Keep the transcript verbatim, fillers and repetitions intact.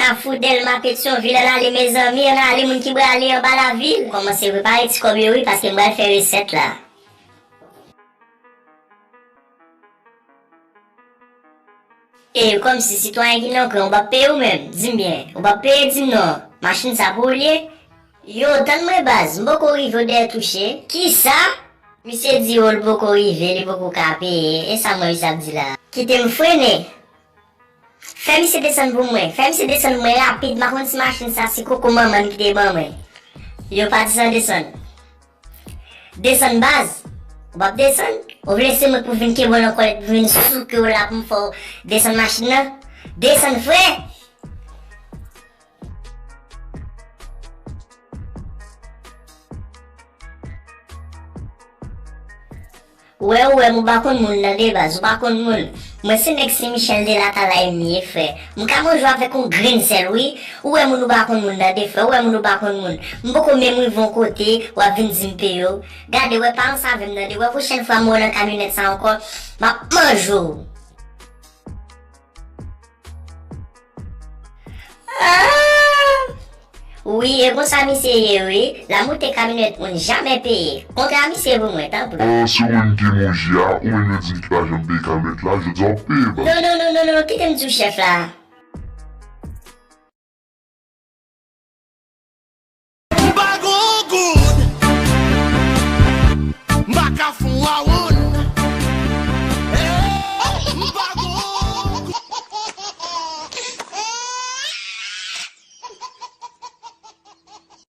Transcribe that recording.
Kafou, Dèlma, Petyonvil, ann ale mezanmi, ann ale moun ki prale anba lavil. Kòmanse prepare ti kòb yo wi, paske m pral fè resèt la. E kòmsi sitwayen ki nan kwen, ou p ap peye ou menm? Di m byen, ou p ap peye, di m non. Machin sa pou ou l ye? Yo, tann mwen baz, m poko rive, w dèyè touche. Kisa? Misye di yo l poko rive, li poko ka peye. E sa m wè misye ap di la? Kite m frennen. Fè misye desann pou mwen. Fè misye desann pou mwen rapid. M pa konn si machin sa se koko manman l ki te ban mwen. Yo, pa di sa desann. Desann baz. Ou p ap desann? Ou vle se mwen pou vin kenbe w nan kòlèt, pou vin souke w la pou m fè w desann machin nan? Desann, frè! Ou wè, ou wè m, ou pa konn moun nan de baz, ou pa konn moun. Mwen se nèg Sen Michèl de Latalay m ye, frè. M ka manje w avèk yon grenn sèl, wi. Ou wè moun, ou pa konn moun nan de, frè. Ou wè moun, ou pa konn moun. M poko menm rive yon kote, w ap vin di m peye w. Gade, wè, pa ansanm avè m nan de. Wè, pwochèn fwa m wè w nan kamyonèt sa ankò, m ap manje w. Ah! Wi, e konsa misye ye wi. L ap moute kamyonèt moun, jamè peye. Kontra misye pou mwen, tanpri. Ah, se ou menm ki mouji a, ou menm yo di m ki pa janm peye kamyonèt la, jodi a w ap peye, baz. Non, non, non, non, non, kite m di w chèf la. M pa gon goud. M pa ka fè w